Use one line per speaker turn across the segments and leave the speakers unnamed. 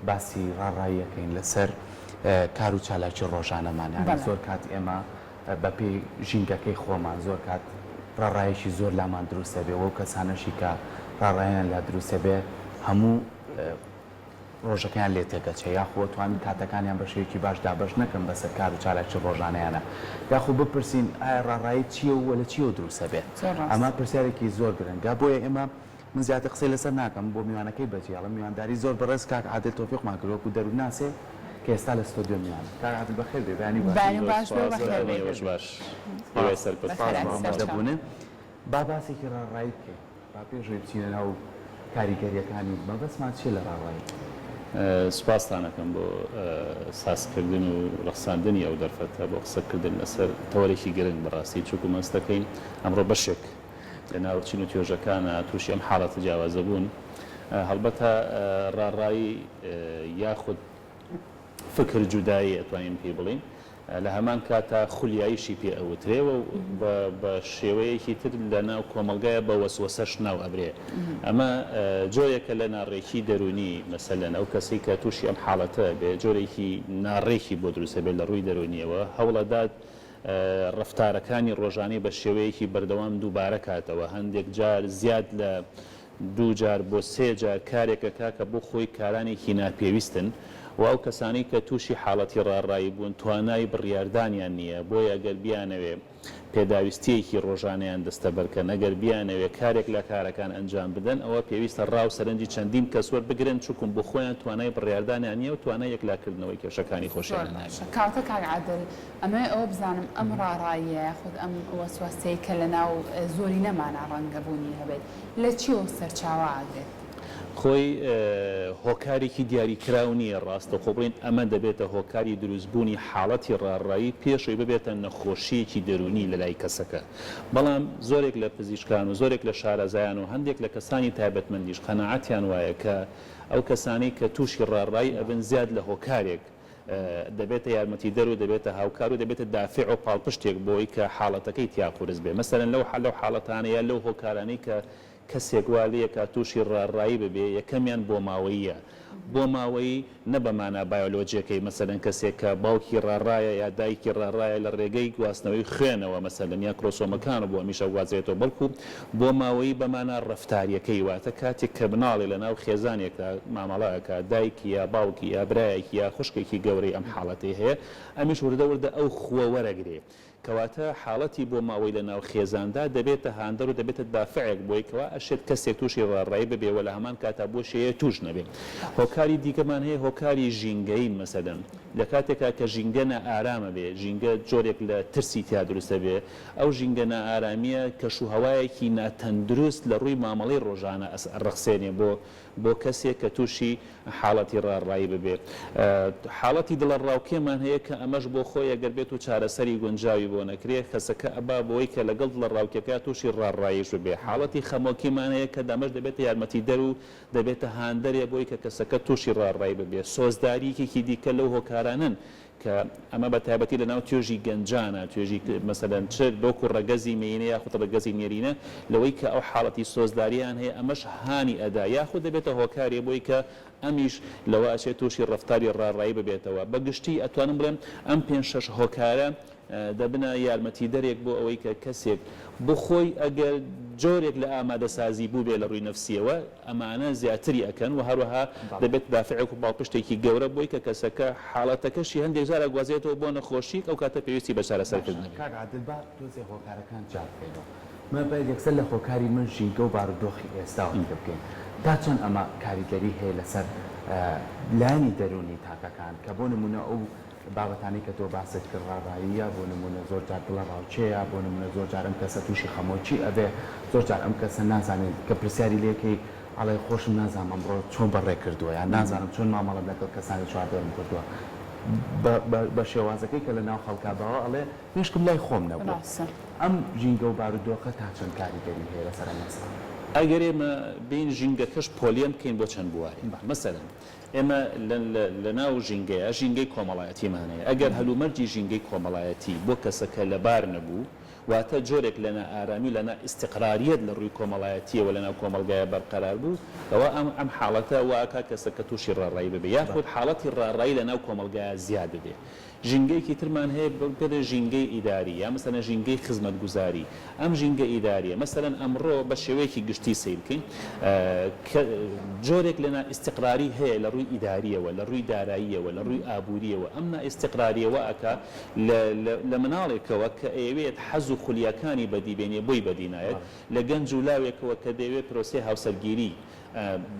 باسی ڕاڕاییەکەین لەسەر کار و چالاکی ڕۆژانەمان یانی زۆر کات ئێمە بەپێی ژینگەکەی خۆمان زۆر کات ڕاڕایەکی زۆر لامان دروست ئەبێ وەو کەسانەشی کە ڕاڕایان لا دروست ئەبێ هەموو ڕۆژەکەیان لێ تێکەچێ یاخۆ ئەتوانن کاتەکانیان بە شێوەیەکی باش دابەش نەکەن بەسەر کار و چالاکی ڕۆژانەیانا یاخۆ بپرسین ئایا ڕاڕایی چییە و لە چییەوە دروست ئەبێ ئەمە پرسیارێکی زۆر گرنگە بۆیە ئێمە من زیاتر قسەی لەسەر ناکەم بۆ میوانەکەی بەجێهێڵم میوانداری زۆر بەڕێز کاک عادل تۆفیقمان کرد وەکو دەروونناسێک کە ئێستا لە ستۆدیۆ میوانە کاک عادل بەخێر بێی بەیانی باش.
بەیانی باش بێ و
زۆر
بەخێر
سوپاس
بێی.
ئێوەش باش هیوای سەرکەوتن
سوپاس
بەخێرهاتی
بۆ
سەرچاو.
ئامادەبوونت با باسێکی ڕاڕایی بکەین. با پێش ئەوەی بچینە ناو کاریگەرییەکانی، مەبەستمان چییە لە ڕاڕایی؟
سوپاستان ئەکەم بۆ سازکردن و ڕەخساندنی ئەو دەرفەتە بۆ قسەکردن لەسەر تەوەرێکی گرنگ بەڕاستی چونکو هەست دەکەین ئەمڕۆ بەشێک لە ناو چین و توێژەکانا تووشی ئەم حاڵەتە جیاوازە بوون هەڵبەتە ڕاڕایی یاخود فکر جودایی ئەتوانین پێی بڵێین لە هەمان کاتا خولیاییشی پێ ئەوترێ و بە شێوەیەکی تر لە ناو کۆمەڵگایە بە وەسوەسەش ناو ئەبرێ. ئەمە جۆرێکە لە ناڕێکی دەروونی، مەسەلەن ئەو کەسەی کە تووشی ئەم حاڵەتە ئەبێ جۆرێکی ناڕێکی بۆ دروست ئەبێ لە ڕووی دەروونیەوە، هەوڵەدات ڕەفتارەکانی ڕۆژانەی بە شێوەیەکی بەردەوام دووبارە کاتەوە، هەندێک جار زیاد لە دوو جار بۆ سێ جار کارێک ئەکا کە بۆ خۆی کارانێکی ناپێویستن و ئەو کەسانەی کە تووشی حاڵەتی ڕاڕایی بوون توانای بڕیاردانیان نییە بۆیە گەر بیانەوێ پێداویستییەکی ڕۆژانەیان دەستەبەر کەن ئەگەر بیانەوێ کارێک لە کارەکان ئەنجام بدەن ئەوە پێویستە ڕا و سەرنجی چەندین کەس وەربگرن چونکوم بۆ خۆیان توانای بڕیاردانیان نییە و توانای یەکلاکردنەوەی کێشەکانی
زۆر
خۆشیانیان
باشە
نییە.
کەواتە کاک عادل ئەمەوێ ئەوە بزانم ئەم ڕاڕاییە یاخود ئەم وەسواسەی کە لەناو زۆرینەمانا ڕەنگە بوونی هەبێت لە چیەوە سەرچاوە ئەگرێت؟
خۆی هۆکارێکی دیاریکراو نییە ڕاستەوخۆ بڵێین ئەمە دەبێتە هۆکاری دروستبوونی حاڵەتی ڕاڕایی پێش ئەوەی ببێتە نەخۆشییەکی دەروونی لەلای کەسەکە بەڵام زۆرێک لە پزیشکان و زۆرێک لە شارەزایان و هەندێک لە کەسانی تایبەتمەندیش قەناعەتیان وایە کە ئەو کەسانەی کە تووشی ڕاڕایی ئەبن زیاد لە هۆکارێک دەبێتە یارمەتیدەر و دەبێتە هاوکار و دەبێتە دافع و پاڵپشتێک بۆی کە حاڵەتەکەی تیا قورس بێ مەسەلەن لەو لەو حاڵەتانە یا لەو هۆکارانەی کە کەسێک وا لێکا تووشی ڕاڕایی ببێ یەکەمیان بۆماوەییە بۆماوەیی نە بە مانا بایۆلۆجیەکەی مەسەلەن کەسێک کە باوکی ڕاڕایە یا دایکی ڕاڕایە لە ڕێگەی گواستنەوەی خوێنەوە مەسەلەن یا کرۆسۆمەکانەوە بۆ ئەمیش ئەگوازرێتەوە بەڵکو بۆماوەیی بە مانا ڕەفتاریەکەی واتە کاتێک کە مناڵێ لە ناو خێزانێکا مامەڵە ئەکا دایکی یا باوکی یا برایەکی یا خوشکێکی گەورەی ئەم حاڵەتەی هەیە ئەمیش وردە وردە ئەو خووە وەرەگرێ کەواتە حاڵەتی بۆماوەی لە ناو خێزاندا دەبێتە هاندەر و دەبێتە دافعێک بۆی کەوا ئەشێت کەسێک تووشی ڕاڕایی ببێ وە لە هەمان کاتا بۆشی هەیە تووش نەبێ هۆکاری دیکەمان هەیە هۆکاری ژینگەیین مەسەلەن لە کاتێکا کە ژینگە نائارامە بێ ژینگە جۆرێک لە ترسی تیا دروست ئەبێ ئەو ژینگە نائارامییە کەش و هەوایەکی ناتەندروست لە ڕووی مامەڵەی ڕۆژانە ئەڕەخسێنێ بۆ بۆ کەسێک کە تووشی حاڵەتی ڕاڕایی ببێ. حاڵەتی دڵەڕاوکێمان هەیە کە ئەمەش بۆ خۆی ئەگەر بێت و چارەسەری گونجاوی بۆ نەکرێ کەسەکە ئەبا بۆی کە لەگەڵ دڵەڕاوکێکە تووشی ڕاڕاییش ببێ. حاڵەتی خەمۆکیمان هەیە کە ئەمەش دەبێتە یارمەتیدەر و دەبێتە هاندەرێ بۆی کە کەسەکە تووشی ڕاڕایی ببێ. سۆزداری یەکێکی دیکە لەو هۆکارانەن کە ئەمە بە تایبەتی لە ناو توێژی گەنجانە، توێژی مەسەلەن چ وەکو ڕەگەزی مێینە یاخود ڕەگەزی نێرینە لەوەی کە ئەو حاڵەتی سۆزدارییان هەیە ئەمەش هانی ئەدا یاخود دەبێتە هۆکارێ بۆی کە ئەمیش لەوە ئەچێت تووشی ڕەفتاری ڕاڕایی ببێتەوە. بە گشتی ئەتوانم بڵێم ئەم پێنج شەش هۆکارە دەبنە یارمەتیدەرێک بۆ ئەوەی کە کەسێک بۆ خۆی ئەگەر جۆرێک لە ئامادەسازی بووبێ لە ڕووی نەفسییەوە ئەمانە زیاتری ئەکەن و هەروەها دەبێت دافعێک و پاڵپشتێکی گەورە بۆی کە کەسەکە حاڵەتەکەشی هەندێک جار ئەگوازێتەوە بۆ نەخۆشیک ئەو کاتە پێویستی بە
باشە
چارەسەرکردن ئەبێت.
کاک عادل با تۆزێ هۆکارەکان جیا بکەینەوە مە با یەکسەر لە هۆکاری من ژینگە و بارودۆخی ئێستاوە تێ بگەین تا چەند ئەمە کاریگەری هەیە لەسەر لایەنی دەروونی تاکەکان کە بۆ نموونە ئەو بابەتانەی کە تۆ باست کرد ڕاڕاییە، بۆ نموونە زۆر جار دڵەڕاوکێیە، بۆ نموونە زۆر جار ئەم کەسە تووشی خەمۆکی ئەبێ، زۆر جار ئەم کەسە نازانێ کە پرسیاری لێ کەی ئەڵێ خۆشم نازانم ئەمڕۆ چۆن بەڕێ کردووە یان نازانم چۆن مامەڵەم لەگەڵ کەسانی چواردەورم کردووە بە بە بە شێوازەکەی کە لە ناو خەڵکا باوە ئەڵێ مێشکم لای خۆم نەبووە.
ڕاستە.
ئەم ژینگە و بارودۆخە تا چەند کاریگەری هەیە لەسەر ئەم مەسەلە؟
ئەگەر ئێمە بێین ژینگەکەش پۆلێن بکەین بۆ چەند بوارێک مەسەلەن ئێمە لەناو ژینگەیە ژینگەی کۆمەڵایەتیمان هەیە، ئەگەر هەلومەرجی ژینگەی کۆمەڵایەتی بۆ کەسەکە لەبار نەبوو واتە جۆرێک لە نائارامی و لە نائیستیقراریەت لە ڕووی کۆمەڵایەتییەوە لەناو کۆمەڵگایا بەرقەرار بوو، ئەوا ئەم ئەم حاڵەتە وا ئەکا کەسەکە تووشی ڕاڕایی ببێ یاخود حاڵەتی ڕاڕایی لەناو کۆمەڵگایا زیاد ببێ. ژینگەیەکی ترمان هەیە پێ دەڵێن ژینگەی ئیداری یا مەسەلەن ژینگەی خزمەتگوزاری. ئەم ژینگە ئیدارییە مەسەلەن ئەمڕۆ بە شێوەیەکی گشتی سەیر بکەین کە جۆرێک لە نائیستیقراری هەیە لە ڕووی ئیدارییەوە، لە ڕووی داراییەوە، لە ڕووی ئابوورییەوە، ئەم نائیستیقرارییە وا ئەکا لە لە مناڵێکەوە کە ئەیەوێت حەز و خولیاکانی بەدی بێنێ بۆی بەدی نایەت، لە گەنج و لاوێکەوە کە دەیەوێت پرۆسەی هاوسەرگیری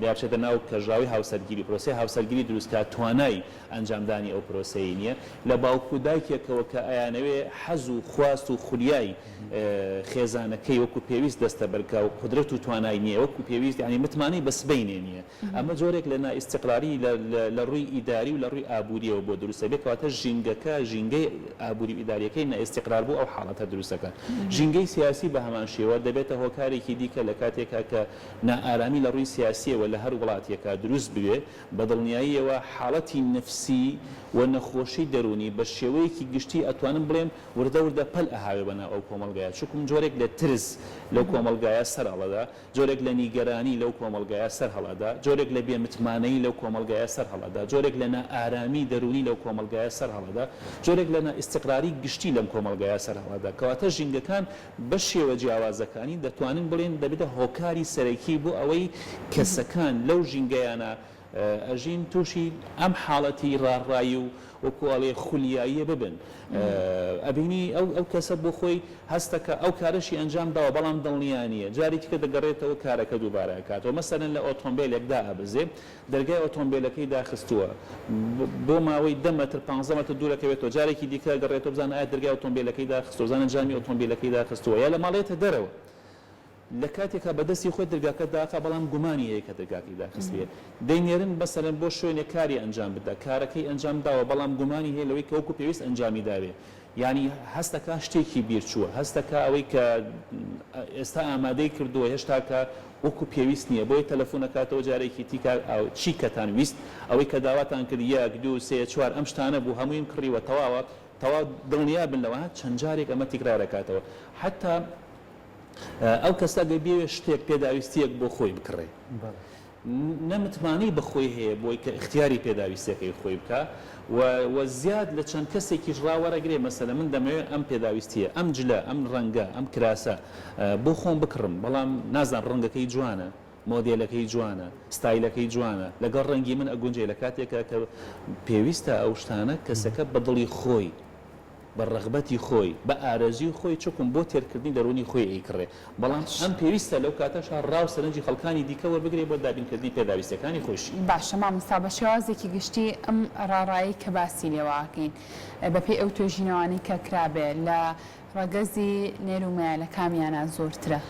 یا بچێتە ناو کەژاوەی هاوسەرگیری و پرۆسەی هاوسەرگیری دروست کات توانای ئەنجامدانی ئەو پرۆسەیەی نییە، لە باوک و دایکێکەوە کە ئەیانەوێ حەز و خواست و خولیای خێزانەکەی وەکو پێویست دەستەبەر کا و قودرەت و توانای نییە وەکو پێویست یانی متمانەی بە سبەینێ نییە. ئەمە جۆرێک لە نائیستیقراری لە لە ڕووی ئیداری و لە ڕووی ئابوورییەوە بۆ دروست ئەبێ، کەواتە ژینگەکە، ژینگەی ئابووری و ئیدارییەکەی نائیستیقرار بوو ئەو حاڵەتە دروست ئەکات. ژینگەی سیاسی بە هەمان شێوە دەبێتە هۆکارێکی دیکە لە کاتێکا کە نائارامی لە ڕووی سیاسییەوە لە هەر وڵاتێکا دروست ببێ بە دڵنیاییەوە حاڵەتی نەفسی و نەخۆشی دەروونی بە شێوەیەکی گشتی ئەتوانم بڵێم وردە وردە پەل ئەهاوێ بە ناو ئەو کۆمەڵگایە چوکم جۆرێک لە ترس لەو کۆمەڵگایە سەر ئەڵەدا. جۆرێک لە نیگەرانی لەو کۆمەڵگایە سەر هەڵئەدا، جۆرێک لە بێ متمانەیی لەو کۆمەڵگایە سەر هەڵئەدا، جۆرێک لە نائارامی دەروونی لەو کۆمەڵگایە سەر هەڵئەدا، جۆرێک لە نائیستیقراری گشتی لەم کۆمەڵگایە سەر هەڵئەدا. کەواتە ژینگەکان بە شێوە جیاوازەکانی دەتوانین بڵێین دەبێتە هۆکاری سەرەکی بۆ ئەوەی کەسەکان لەو ژینگەیانە ئەژین تووشی ئەم حاڵەتی ڕاڕایی و وەکو ئەڵێ خولیاییە ببن. ئەبینی ئەو ئەو کەسە بۆ خۆی هەستەکا ئەو کارەشی ئەنجام داوە بەڵام دڵنیا نییە جارێکی کە دەگەڕێتەوە کارەکە دووبارە ئەکاتەوە مەسەلەن لە ئۆتۆمبێلێک دائەبەزێ دەرگای ئۆتۆمبێلەکەی داخستووە بۆ ماوەی دە مەتر پانزە مەتر دوور ئەکەوێتەوە جارێکی دیکە ئەگەڕێتەوە بزانە ئایا دەرگای ئۆتۆمبێلەکەی داخستووە بزانە جامی ئۆتۆمبێلەکەی داخستووە یا لە ماڵ یەتە دەرەوە لە کاتێکا بە دەستی خۆی درگاکە داخا بەڵام گومانی هەیە کە درگاکەی داخستبێ. دەینێرن مەسەلەن بۆ شوێنێک کاری ئەنجام بدا، کارەکەی ئەنجام داوە بەڵام گومانی هەیە لەوەی کە وەکو پێویست ئەنجامی دابێ. یانی هەست دەکا شتێکی بیر چووە، هەست دەکا ئەوەی کە ئێستا ئامادەی کردووە هێشتاکە وەکو پێویست نییە. بۆیە تەلەفون ئەکاتەوە جارێکی تیکا چی کەتان ویست، ئەوەی کە داواتان کرد یەک، دوو، سێ، چوار ئەم شتانە بوو هەموویم کڕیوە تەواوە، تەواو دڵنیا بن لەوە چەند جارێک ئەمە تیکرار ئەکاتەوە. حەتا ئەو کەسە گەر بیەوێت شتێک پێداویستییەک بۆ خۆی بکڕێ نە متمانەی بە خۆی هەیە بۆی کە ئیختیاری پێداویستیەکەی خۆی بکا و و زیاد لە چەند کەسێکیش ڕاوەرەگرێ مەسەلەن من دەمەوێت ئەم پێداویستیە ئەم جلە ئەم ڕەنگە ئەم کراسە بۆ خۆم بکڕم بەڵام نازانم ڕەنگەکەی جوانە مۆدێلەکەی جوانە ستایلەکەی جوانە لەگەڵ ڕەنگی من ئەگونجێ لە کاتێکا کە پێویستە ئەو شتانە کەسەکە بە دڵی خۆی بە ڕەغبەتی خۆی، بە ئارەزووی خۆی چوکم بۆ تێرکردنی دەروونی خۆی ئەیکڕێ، بەڵام ئەم پێویستە لەو کاتەشا ڕا و سەرنجی خەڵکانی دیکە وەربگرێ بۆ دابینکردنی پێداویستیەکانی خۆیشی.
باشە مامۆستا بە شێوازێکی گشتی ئەم ڕاڕایەی کە باسی لێوە ئەکەین بە پێی ئەو توێژینەوانەی کە کرابێ لە ڕەگەزی نێر و مێ لە کامیانا زۆرترە؟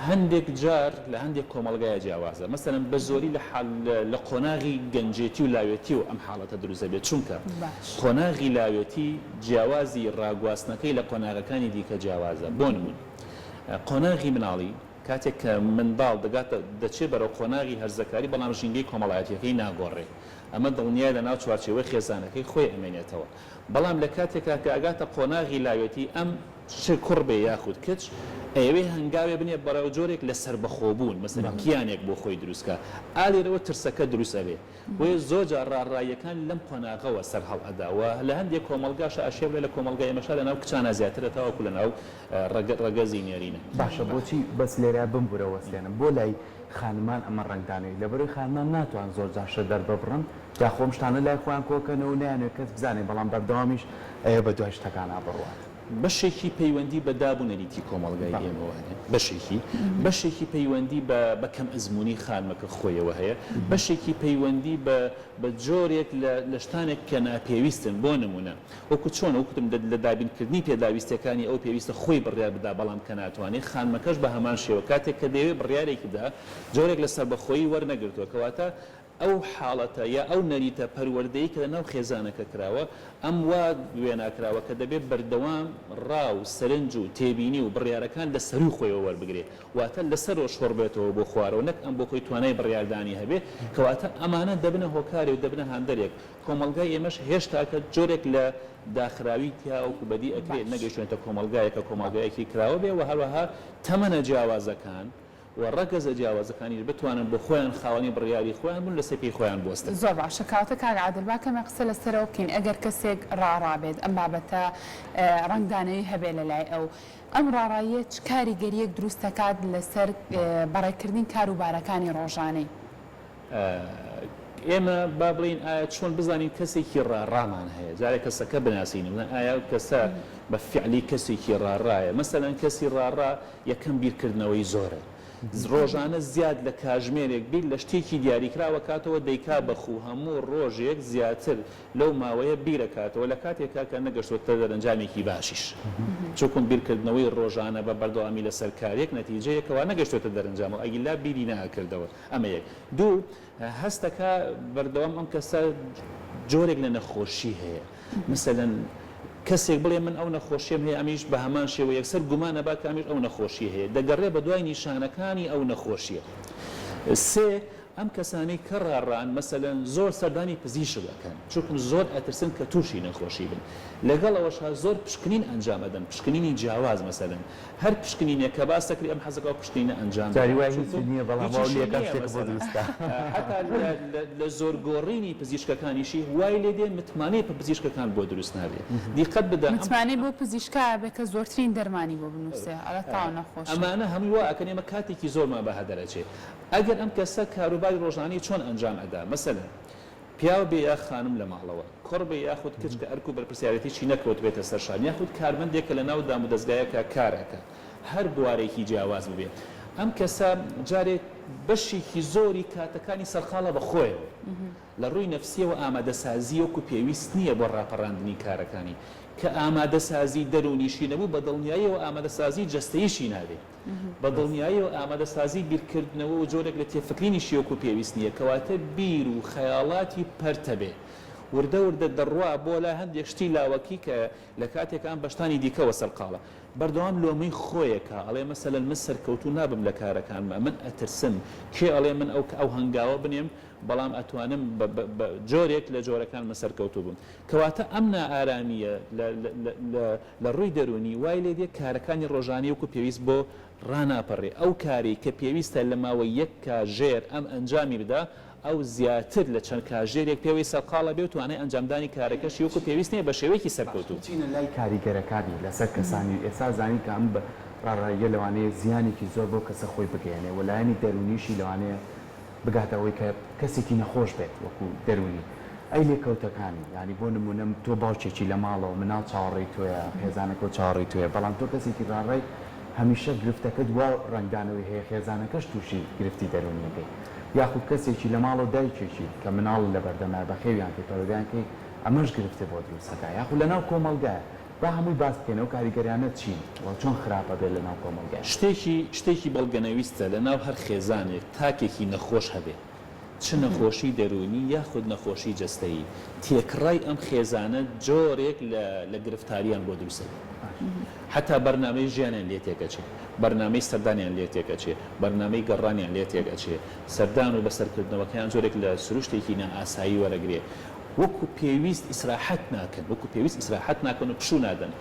هەندێک جار لە هەندێک کۆمەڵگایا جیاوازە مەسەلەن بە زۆری لە حاڵ لە قۆناغی گەنجێتی و لاوێتیەوە ئەم حاڵەتە دروست دەبێت چونکە قۆناغی لاوێتی جیاوازی ڕاگواستنەکەی لە قۆناغەکانی دیکە جیاوازە بۆ نمونە قۆناغی مناڵی کاتێک کە منداڵ دەگاتە دەچێت بەرەو قۆناغی هەرزەکاری بەڵام ژینگەی کۆمەڵایەتیەکەی ناگۆڕێ ئەمە دڵنیایە لەناو چوارچێوەی خێزانەکەی خۆی ئەمێنێتەوە بەڵام لە کاتێکا کە ئەگاتە قۆناغی لاوێتی ئەم چ کوڕ بێ یاخود کچ ئەیەوێ هەنگاوێ بنێ بەرەو جۆرێک لە سەربەخۆبوون مەسەلەن کیانێک بۆ خۆی دروست کا ئا لێرەوە ترسەکە دروست ئەبێ بۆیە زۆر جار ڕاڕاییەکان لەم قۆناغەوە سەر هەڵ ئەدا و لە هەندێ کۆمەڵگاشا ئەشێ بڵێ لە کۆمەڵگای ئێمەشا لە ناو کچانا زیاترە تاوەکو لە ناو ڕەگەزی نێرینە.
باشە بۆچی بەس لێرە بمبورە وەستێنم بۆ لای خانمان ئەمە ڕەنگدانەوەی لەبەرئەوەی خانمان ناتوان زۆر جار شت دەرببڕن یاخۆ ئەم شتانە لای خۆیان کۆکەنەوە و نایانەوێت کەس بزانێت بەڵام بەردەوامیش ئەیە بە دوای شتەکانا بڕوات.
بەشێکی پەیوەندی بە داب و نەریتی کۆمەڵگای ئێمەوە هەیە بەشێکی، بەشێکی پەیوەندی بە بە کەم ئەزموونی خانمەکە خۆیەوە هەیە، بەشێکی پەیوەندی بە بە جۆرێک لە لە شتانێک کە ناپێویستن بۆ نموونە وەکو چۆن وەکو وتم لە دابینکردنی پێداویستیەکانی ئەو پێویستە خۆی بڕیار بدا بەڵام کە ناتوانێت خانمەکەش بە هەمان شێوە کاتێک کە دەیەوێت بڕیارێک بدا جۆرێک لە سەربەخۆیی وەرنەگرتووە کەواتە. ئەو حاڵەتە یا ئەو نەریتە پەروەردەیی کە لە ناو خێزانەکە کراوە، ئەم وا وێنا کراوە کە دەبێ بەردەوام ڕا و سەرنج و تێبینی و بڕیارەکان لە سەرووی خۆیەوە وەربگرێ. واتە لە سەرەوە شۆڕ بێتەوە بۆ خوارەوە نەک ئەم بۆ خۆی توانای بڕیاردانی هەبێ. کەواتە ئەمانە دەبنە هۆکارێ و دەبنە هاندەرێک. کۆمەڵگای ئێمەش هێشتاکە جۆرێک لە داخراوی تیا وەکوو بەدی ئەکرێ،
باش.
نەگەیشتووینەتە کۆمەڵگایەک کە کۆمەڵگایەکی کراوە بێ و هەروەها تەمەنە جیاوازەکان و ڕەگەزە جیاوازەکانیش بتوانن بۆ خۆیان خاوەنی بڕیاری خۆیان بن و لەسەر پێی خۆیان بوەستن.
زۆر باشە کەواتە کاک عادل با کەمێک قسە لەسەر ئەوە بکەین ئەگەر کەسێک ڕاڕا بێت ئەم بابەتە ڕەنگدانەوەی هەبێت لەلای ئەو ئەم ڕاڕاییە چ کاریگەرییەک دروست دەکات لەسەر بەڕێکردنی کاروبارەکانی ڕۆژانەی؟
ئێمە با بڵێین ئایا چۆن بزانین کەسێکی ڕاڕامان هەیە؟ جارێ کەسەکە بناسین بڵێن ئایا ئەو کەسە بە فیعلی کەسێکی ڕاڕایە؟ مەسەلەن کەسی ڕاڕا یەکەم بیرکردنەوەی زۆرە. ڕۆژانە زیاد لە کاژمێرێک بیر لە شتێکی دیاریکراو ئەکاتەوە دەیکا بە خوو هەموو ڕۆژێک زیاتر لەو ماوەیە بیرەکاتەوە لە کاتێکا کە نەگەشتۆتە دەرەنجامێکی باشیش چوکم بیرکردنەوەی ڕۆژانە بە بەردەوامی لەسەر کارێک نەتیجەیە کەوا نەگەشتۆتە دەرەنجامەوە ئەگیلا بیری نەئەکردەوە ئەمە یەک. دوو، هەستەکا بەردەوام ئەم کەسە جۆرێک لە نەخۆشی هەیە. مەسەلەن کەسێک بڵێ من ئەو نەخۆشیەم هەیە ئەمیش بە هەمان شێوە یەکسەر گومان ئەبا کە ئەمیش ئەو نەخۆشیە هەیە. دەگەڕێ بە دوای نیشانەکانی ئەو نەخۆشیە. سێ، ئەم کەسانەی کە ڕاڕان مەسەلەن زۆر سەردانی پزیشک ئەکەن چونکم زۆر ئەترسن کە تووشی نەخۆشی بن. لەگەڵ ئەوەشا زۆر پشکنین ئەنجام ئەدەن، پشکنینی جیاواز مەسەلەن هەر پشکنینێک کە باس دەکرێ ئەم حەزەکە ئەو پشکنینە ئەنجام
جاری
بدات
وایە هیچی
چونکم
نییە بەڵام واو
هیچیشی
لێکا
نییە
شتێکت بۆ
مەسەلەن
دروست کا.
حەتا لە لە لە زۆر گۆڕینی پزیشکەکانیشی وای لێ دێ متمانەی پە پزیشکەکان بۆ دروست نابێ دیقەت بدە ئەم
متمانەی بۆ پزیشکا ئەبێ کە زۆرترین دەرمانی بۆ بنووسێ ئەڵێ تاو نەخۆشە.
ئەمانە هەمووی وا ئەکەن ئێمە کاتێکی زۆرمان بە هەدەر ئەچێ ئەگەر ئەم کەسە کاروباری ڕۆژانەی چۆن ئەنجام ئەدا مەسەلەن پیاو بێ یا خانم لە ماڵەوە، کوڕ بێ یاخود کچ کە ئەرک و بەرپرسیارێتیی نەکەوتبێتە سەر شان یاخود کارمەندێک کە لەناو دامودەزگایەکا کار ئەکا، هەر بوارێکی جیاواز ببێ، ئەم کەسە جارێ بەشێکی زۆری کاتەکانی سەرقاڵە بە خۆیەوە، لە ڕووی نەفسییەوە ئامادەسازیی وەکو پێویست نییە بۆ ڕاپەڕاندنی کارەکانی، کە ئامادەسازیی دەروونیشی نەبوو بە دڵنیاییەوە ئامادەسازیی جەستەییشی نابێ. بە دڵنیاییەوە ئامادەسازی بیرکردنەوە و جۆرێک لە تێفکرینیشی وەکو پێویست نییە، کەواتە بیر و خەیاڵاتی پەرتەبێ. وردە وردە دەڕوا بۆ لای هەندێک شتی لاوەکی کە لە کاتێکا ئەم بە شتانی دیکەوە سەرقاڵە. بەردەوام لۆمەی خۆیەکا، ئەڵێ مەسەلەن من سەرکەوتوو نابم لە کارەکانما، من ئەترسم، کێ ئەڵێ من ئەو ئەو هەنگاوە بنێم بەڵام ئەتوانم بە بە جۆرێک لە جۆرەکان من سەرکەوتوو بم. کەواتە ئەم نائارامییە لە لە لە لە ڕووی دەروونی وای لێ دێ کارەکانی ڕۆژانەی وەکو پێویست بۆ ڕاناپەڕێ، ئەو کارەی کە پێویستە لە ماوەی یەک کاژێر ئەم ئەنجامی بدا، ئەو زیاتر لە چەند کاژێرێک پێوەی سەرقاڵ ئەبێ و توانای ئەنجامدانی کارەکەشی وەکو پێویست نییە بە شێوەیەکی
باش
سەرکەوتوو.
بچینە لای کاریگەرەکانی لەسەر کەسانی ئێستا زانین کە ئەم ڕاڕاییە لەوانەیە زیانێکی زۆر بەو کەسە خۆی بگەیەنێ و لایەنی دەروونیشی لەوانەیە بگاتە ئەوەی کە کەسێکی نەخۆش بێت وەکو دەروونی ئەی لێکەوتەکانی یانی بۆ نموونە تۆ باوکێکی لە ماڵەوە مناڵ چاوەڕێی تۆیە خێزانەکەو چاوەڕێی تۆیە بەڵام تۆ کەسێکی ڕاڕای هەمیشە گرفتەکەت وا ڕەنگدانەوەی هەیە خێزانەکەش تووشی گرفتی دەروونیەکەی یاخود کەسێکی لە ماڵەوە دایکێکی کە مناڵ لەبەردەمایە بەخێویان کەی پەروەردەیان کەی ئەمەش گرفتێ بۆ دروست ئەکا یاخود لەناو کۆمەڵگایە با هەمووی باس بکەین ئەو کاریگەریانە چین و چۆن خراپ ئەبێت لەناو کۆمەڵگایە.
شتێکی شتێکی بەڵگەنەویستە لەناو هەر خێزانێک تاکێکی نەخۆش هەبێ چ نەخۆشی دەروونی یاخود نەخۆشی جەستەیی تێکڕای ئەم خێزانە جۆرێک لە لە گرفتاریان بۆ دروست ئەبێ حەتا بەرنامەی ژیانیان لێ تێک ئەچێ بەرنامەی سەردانیان لێ تێک ئەچێ بەرنامەی گەڕانیان لێ تێک ئەچێ سەردان و بەسەرکردنەوەکەیان جۆرێک لە سروشتێکی نائاسایی وەرەگرێ وەکو پێویست ئیسراحەت ناکەن وەکو پێویست ئیسراحەت ناکەن و پشوو نادەن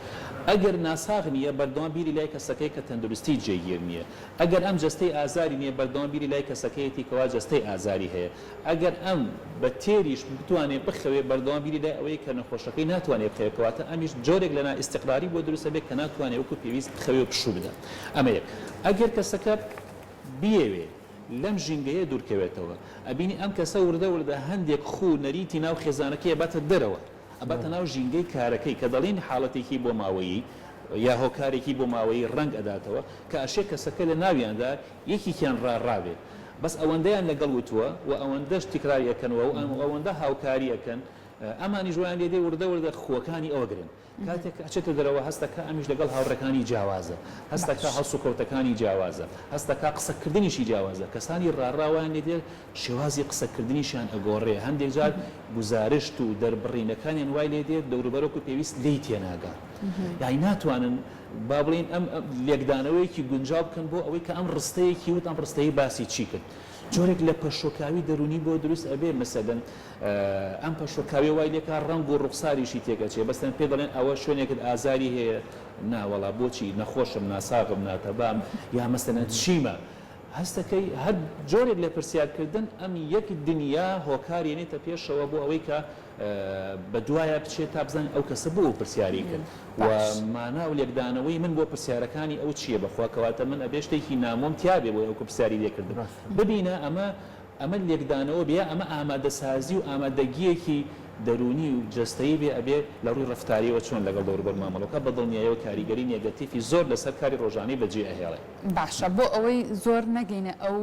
ئەگەر ناساغ نییە بەردەوام بیری لای کەسەکەی کە تەندروستی جێگیر نییە ئەگەر ئەم جەستەی ئازاری نییە بەردەوام بیری لای کەسەکەیەتی کەوا جەستەی ئازاری هەیە ئەگەر ئەم بە تێریش بتوانێ بخەوێ بەردەوام بیری لای ئەوەیە کە نەخۆشەکەی ناتوانێ بخەوێ کەواتە ئەمیش جۆرێک لە نا ئیستیقراری بۆ دروست ئەبێ کە ناتوانێ وەکو پێویست بخەوێ و پشوو بدا ئەمە یەک ئەگەر کەسەکە بیەوێ لەم ژینگەیە دوورکەوێتەوە، ئەبینی ئەم کەسە وردە وردە هەندێک خوو و نەریتی ناو خێزانەکەی ئەباتە دەرەوە، ئەباتە ناو ژینگەی کارەکەی، کە دەڵێین حاڵەتێکی بۆماوەیی یا هۆکارێکی بۆماوەیی ڕەنگ ئەداتەوە کە ئەشێ کەسەکە لە ناویاندا یەکێکیان ڕاڕا بێ بەس ئەوەندەیان لەگەڵ وتووە و ئەوەندەش تیکراری ئەکەنەوە و ئەوەندە هاوکاری ئەکەن. ئەمانیش وایان لێ دێ وردە وردە خووەکانی ئەوە گرن. کاتێک کە ئەچێتە دەرەوە هەست دەکا ئەمیش لەگەڵ هاوڕێکانی جیاوازە، هەست دەکا
باش.
هەڵسوکەوتەکانی جیاوازە، هەست دەکا قسەکردنیشی جیاوازە. کەسانی ڕاڕا وایان لێ دێ شێوازی قسەکردنیشیان ئەگۆڕێ، هەندێک جار گوزارشت و دەربڕینەکانیان وای لێ دێت دەوروبەر وەکو پێویست لێی تێناگا. یانی ناتوانن با بڵێین ئەم لێکدانەوەیەکی گونجاو بکەن بۆ ئەوەی کە ئەم ڕستەیەکی وت، ئەم ڕستەیەی باسی چی کرد. جۆرێک لە پەشۆکاوی دەروونی بۆ دروست ئەبێ، مەسەلەن ئەم پەشۆکاویە وای لێکا ڕەنگ و ڕوخساریشی تێک ئەچێ، مەسەلەن پێ دەڵێن ئەوە شوێنێکت ئازاری هەیە، نا وەڵا بۆچی نەخۆشم، ناساغم، ناتەبام، یا مەسەلەن چیمە؟ هەستەکەی هەر جۆرێک لە پرسیارکردن ئەم یەک دنیا هۆکار یەنێتە پێشەوە بۆ ئەوەی کە بە دوایا بچێت تا بزانێت ئەو کەسە بۆ ئەو پرسیارەی کرد و
باش.
مانا و لێکدانەوەی من بۆ پرسیارەکانی ئەو چییە بەخوا کەواتە من ئەبێ شتێکی نامۆم تیابێ بۆی ئەو کە پرسیاری لێ کردم ببینە ئەمە ئەمە لێکدانەوە بێ یا ئەمە ئامادەسازی و ئامادەگییەکی دەروونی و جەستەیی بێ ئەبێ لە ڕووی ڕەفتارییەوە چۆن لەگەڵ دەوروبەر مامەڵە بکات بە دڵنیایەوە کاریگەری نێگەتیفی زۆر لەسەر کاری ڕۆژانەی بەجێ ئەهێڵێ.
باشە بۆ ئەوەی زۆر نەگەینە ئەو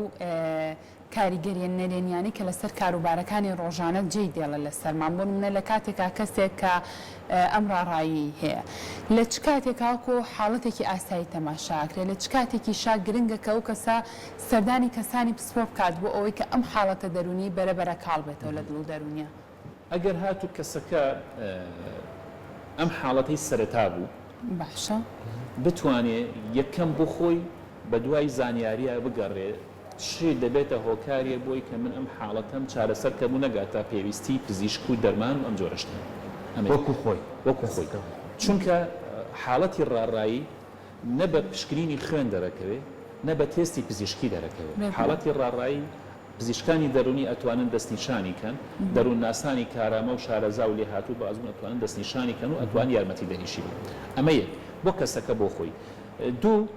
کاریگەریە نەرێنیانەی کە لەسەر کاروبارەکانی ڕۆژانە جێی دێڵێت لەسەرمان، بۆ نمونە لە کاتێکا کەسێک کە ئەم ڕاڕاییەی هەیە لە چ کاتێکا وەکو حاڵەتێکی ئاسایی تەماشا ئەکرێت، لە چ کاتێکیشا گرنگە کە ئەو کەسە سەردانی کەسانی پسپۆر بکات بۆ ئەوەی کە ئەم حاڵەتە دەروونیەی بەرە بەرە کاڵ بێتەوە لە دڵ و دەروونیا.
ئەگەر هاتوو کەسەکە ئەم حاڵەتەی سەرەتا بوو.
باشە.
بتوانێ یەکەم بۆ خۆی بەدوای زانیاریا بگەڕێ چ دەبێتە هۆکارێ بۆی کە من ئەم حاڵەتەم چارەسەر کەم و نەگاتە پێویستی پزیشک و دەرمان و ئەم جۆرە شتانە. ئەمە یەک.
وەکو خۆی.
وەکو خۆی. چونکە حاڵەتی ڕاڕایی نە بە پشکنینی خوێن دەرەکەوێ نە بە تێستی پزیشکی دەرەکەوێ. حاڵەتی ڕاڕایی پزیشکانی دەروونی ئەتوانن دەستنیشانی کەن، دەروونناسانی کارامە و شارەزا و لێهاتوو بە ئەزموون ئەتوانن دەستنیشانی کەن و ئەتوانن یارمەتیدەریشی بن. ئەمە یەک. بۆ کەسەکە بۆ خۆی. دوو،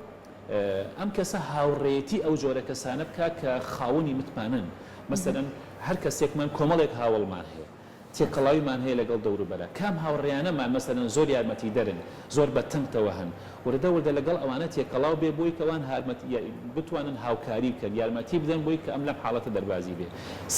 ئەم کەسە هاوڕێیەتی ئەو جۆرە کەسانە بکا کە خاوەنی متمانەن. مەسەلەن هەر کەسێکمان کۆمەڵێک هاوەڵمان هەیە. تێکەڵاویمان هەیە لەگەڵ دەوروبەرا. کام هاوڕێیانەمان مەسەلەن زۆر یارمەتیدەرن، زۆر بە تەنگتەوە هەن. وردە وردە لەگەڵ ئەوانە تێکەڵاو بێ بۆی کە ئەوان بتوانن هاوکاری بکەن، یارمەتی بدەن بۆی کە ئەم لەم حاڵەتە دەربازی بێ.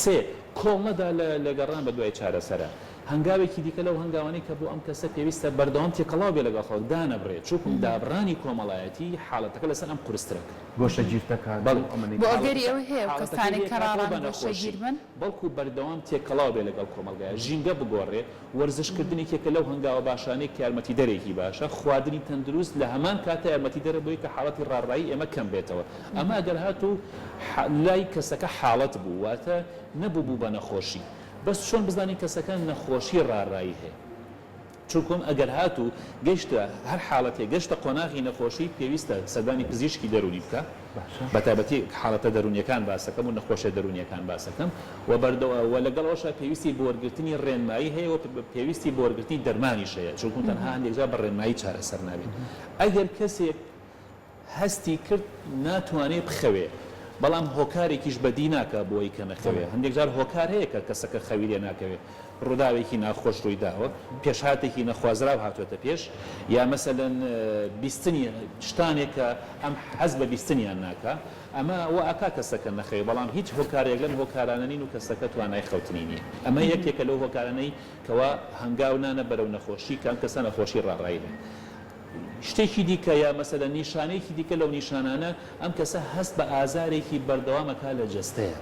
سێ، کۆڵ نەدا لە لە گەڕان بە دوای چارەسەرا. هەنگاوێکی دیکە لەو هەنگاوانەی کە بۆ ئەم کەسە پێویستە بەردەوام تێکەڵاو بێ لەگەڵ خەڵک، دانەبڕێ، چونکوم دابڕانی کۆمەڵایەتی حاڵەتەکە لەسەر ئەم قورسترە کە.
گۆشەگیرتەکات
بەڵێ.
و ئەمەنەی
بۆ
کە.
ئەگەری ئەوەی هەیە ئەو
حاڵەتەکەی
کەسانەی
لێ
کە
کاتەوە
ڕاڕان
بە نەخۆشی.
گۆشەگیر بن؟
بەڵکو بەردەوام تێکەڵاو بێ لەگەڵ کۆمەڵگایا، ژینگە بگۆڕێ، وەرزش کردن یەکێکە لەو هەنگاوە باشانەی کە یارمەتیدەرێکی باشە، خواردنی تەندروست لە هەمان کاتا یارمەتیدەرە بۆی کە حاڵەتی ڕاڕایی ئێمە کەم بێتەوە، ئەمە ئەگەر هاتوو لای کەسەکە حاڵەت بوو واتە نەبووبوو بە نەخۆشی، بەس چۆن بزانین کەسەکە نەخۆشی ڕاڕایی هەیە؟ چونکوم ئەگەر هاتوو گەیشتە هەر حاڵەتێک گەشتە قۆناغی نەخۆشی پێویستە سەردانی پزیشکی دەروونی بکا بەتایبەتی حاڵەتە دەروونیەکان باسەکەم و نەخۆشیە دەروونیەکان باسەکەم و بەردەوا و لەگەڵ ئەوەشا پێویستی بۆ وەرگرتنی ڕێنمایی هەیە و پێویستی بۆ وەرگرتنی دەرمانیش هەیە چونکوم تەنها هەندێک جار بە ڕێنمایی چارەسەر نابێت ئەگەر کەسێک هەستی کرد ناتوانێ بخەوێ، بەڵام هۆکارێکیش بەدی ناکا بۆ ئەوەی کە نەخەوێ، هەندێک جار هۆکار هەیە کە کەسەکە خەوی لێ ناکەوێ، ڕووداوێکی ناخۆش ڕووی داوە، پێشهاتێکی نەخوازراو هاتووەتە پێش، یا مەسەلەن بیستنی شتانێک کە ئەم حەز بە بیستنیان ناکا، ئەمە وا ئەکا کەسەکە نەخەوێ، بەڵام هیچ هۆکارێک لەم هۆکارانە نین و کەسەکە توانای خەوتنی نییە. ئەمە یەکێکە لەو هۆکارانەی کەوا هەنگاو نانە بەرەو نەخۆشی کە ئەم کەسە نەخۆشی ڕاڕایی هەیە. شتێکی دیکە یا مەسەلەن نیشانەیەکی دیکە لەو نیشانانە ئەم کەسە هەست بە ئازارێکی بەردەوام ئەکا لە جەستەیا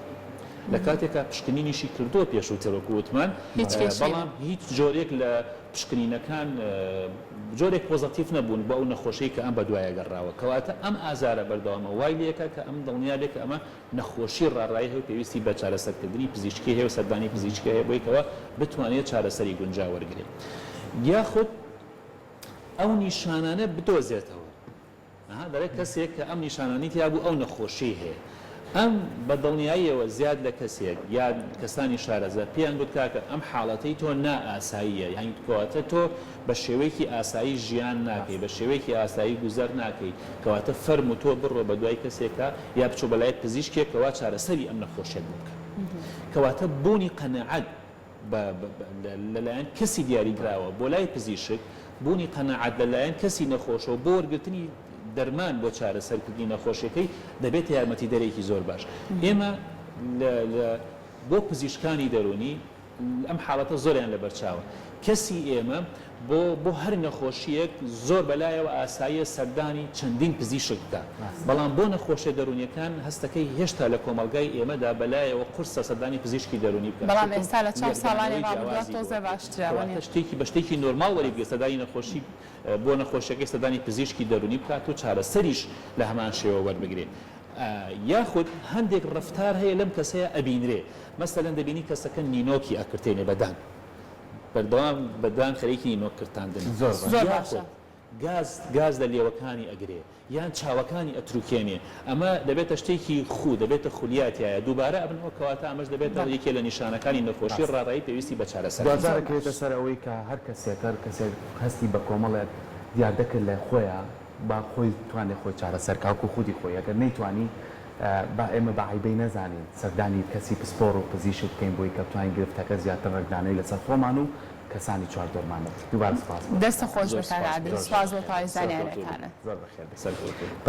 لە کاتێکا پشکنینیشی کردووە پێشووتر وەکو وتمان
هیچ کێشەی
بەڵام هیچ جۆرێک لە پشکنینەکان جۆرێک پۆزەتیف نەبوون بۆ ئەو نەخۆشیەی کە ئەم بەدوایە گەڕاوە کەواتە ئەم ئازارە بەردەوامە وای لێکا کە ئەم دڵنیا بێ کە ئەمە نەخۆشی ڕاڕایی هەیە و پێویستی بە چارەسەرکردنی پزیشکی هەیە و سەردانی پزیشکی هەیە بۆی کەوا بتوانێت چارەسەری گونجاو وەرگرێت یاخود ئەو نیشانانە بدۆزێتەوە. ئەها دەڵێ کەسێک کە ئەم نیشانانەی تیا بوو ئەو نەخۆشیەی هەیە. ئەم بە دڵنیاییەوە زیاد لە کەسێک یا کەسانی شارەزا پێیان گوت کاکە ئەم حاڵەتەی تۆ نائاساییە یانی کەواتە تۆ بە شێوەیەکی ئاسایی ژیان ناکەی بە شێوەیەکی ئاسایی گوزەر ناکەی کەواتە فەرموو تۆ بڕۆ بە دوای کەسێکا یا بچۆ بە لای پزیشکێک کەوا چارەسەری ئەم نەخۆشیەت بۆ بکا. کەواتە بوونی قەناعەت لەلایەن کەسی دیاریکراوە بۆ لای پزیشک، بوونی قەناعەت لەلایەن کەسی نەخۆشەوە بۆ وەرگرتنی دەرمان بۆ چارەسەرکردنی نەخۆشیەکەی دەبێتە یارمەتیدەرێکی زۆر باش. ئێمە لە بۆ پزیشکانی دەروونی. ئەم حاڵەتە زۆریان لەبەرچاوە. کەسی ئێمە بۆ بۆ هەر نەخۆشییەک زۆر بەلایەوە ئاساییە سەردانی چەندین پزیشک بکات، بەڵام بۆ نەخۆشیە دەروونیەکان هەستەکەی هێشتا لە کۆمەڵگای ئێمەدا بەلایەوە قورسە سەردانی پزیشکی دەروونی بکات،
بەڵام
چونکە
ئێستا لە چاو ساڵانی
لێکدانەوەی
ڕابردووە
جیاوازی بۆ
تۆزێ
ئەکرێت.
باشترە
کەواتە
وەنیە؟
شتێکی بە شتێکی نۆرماڵ وەریبگرێت سەردانی نەخۆشی بۆ نەخۆشیەکەی سەردانی پزیشکی دەروونی بکات و چارەسەریش لە هەمان شێوە وەربگرێت. یاخود هەندێک ڕەفتار هەیە لەم کەسەیا ئەبینرێ مەسەلەن دەبینی کەسەکە نینۆکی ئەکرتێنێ بە دان بەردەوام بە دان خەریکی نینۆک کرتاندنە
زۆر باشە.
زۆر باشە.
یاخود گاز گاز لە لێوەکانی ئەگرێ یان چاوەکانی ئەتروکێنێ ئەمە دەبێتە شتێکی خوو دەبێتە خولیا تیایا دووبارە ئەبنەوە کەواتە ئەمەش دەبێتە
بەڵێ.
یەکێ لە نیشانەکانی نەخۆشی
ڕاستە.
ڕاڕایی پێویستی بە چارەسەرە.
دواجار
زۆر
ئەکەوێتە
باش.
سەر ئەوەی کە هەر کەسێک هەر کەسێک هەستی بە کۆمەڵێک دیاردە کرد لە خۆیا با خۆی بتوانێ خۆی چارەسەر کا وەکو خودی خۆی ئەگەر نەیتوانی با ئێمە بە عەیبەی نەزانین سەردانی کەسی پسپۆڕ و پزیشک بکەین بۆی کە بتوانین گرفتەکە زیاتر ڕەنگدانەوەی لەسەر خۆمان و کەسانی چواردەورمان نەبێت دووبارە سوپاس بۆ
دەستت خۆش
زۆر
بێ کاک
سوپاس
عادل
زۆر
سوپاس بۆ
بەخێر
تەواوی
سەرکەوتوو بی.
زانیاریەکانت.
زۆر بەخێر بێی.
سەرکەوتوو بی.